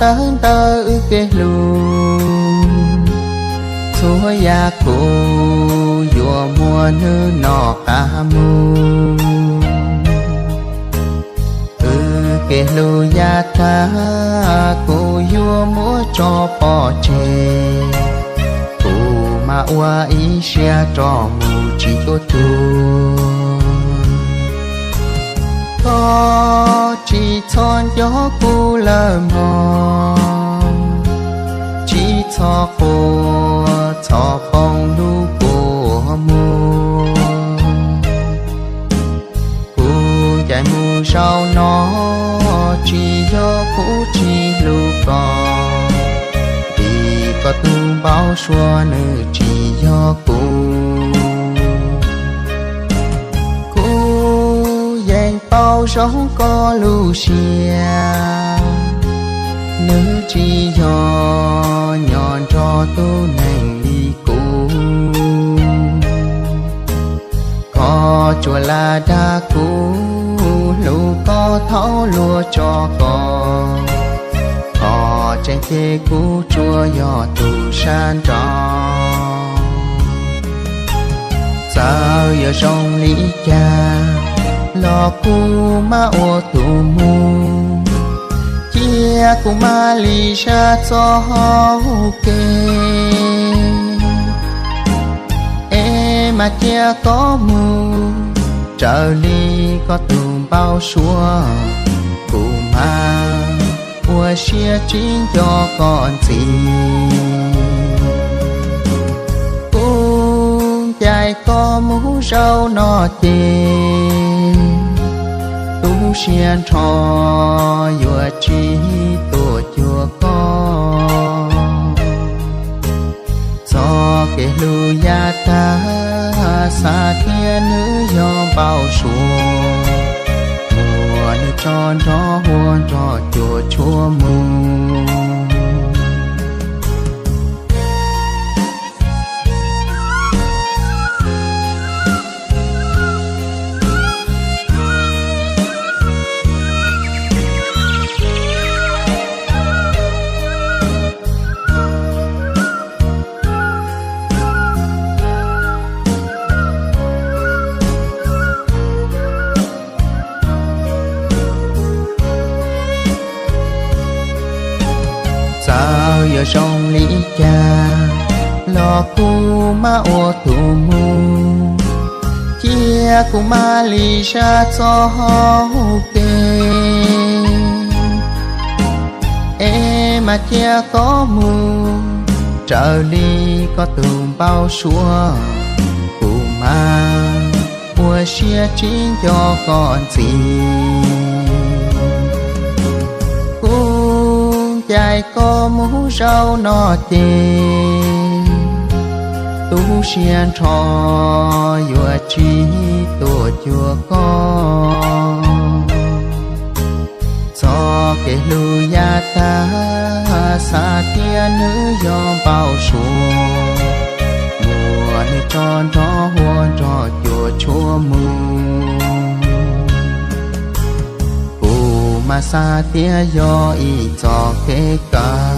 tawv ntawm wb kev hlub. Txhua yam kuv yuav muab nws noj qab mus. Wb kev hlub yav tag kuv yuav muab tso pov tseg, kuv mam ua ib siab rov mus tsis tuaj cuag. Koj tsis txhob nco kuv lawm mog, tsis txhob quaj txhob poob lub kua muag. Kuv ncaim mus zaum no tsis yog kuv tsis hlub koj, vim koj tus npau suav nws tsis yog kuv. Kuv yeej paub zoo koj lub siab, nws tsis yog nyob nrog tus neeg li kuv. Koj tsuas lam dag kuv hlub koj thaum luag tso koj, koj tseem ces kuv tsuas yog tus sab nraud. Txawm yuav zoo li cas los kuv mam ua tus mus, cia kuv mam li sab txoj hau kev. Es mas cia koj mus, raws li koj tus npau suav, kuv mam ua siab tsis nco koj ntxiv. Kuv ncaim koj mus zaum no ces, tu siab nrho yuav tsis tuaj cuag koj. Txoj kev hlub yav tag, xav tias nws yog npau suav, muab nws tso nrog huab nrog cua tshuaj mus. Txawm yuav zoo li cas los kuv mam ua tus mus, cia kuv mam li sab txoj hau kev. Es mas cia koj mus, raws li koj tus npau suav, kuv mam ua siab tsis nco koj ntxiv. Kuv ncaim koj mus zaum no ces, tu siab nrho yuav tsis tuaj cuag koj. Txoj kev hlub yav tag, xav tias nws yog npau suav, muab nws tso nrog huab nrog cua tshuaj mus. Kuv mas xav tias yog ib txoj kev kawg,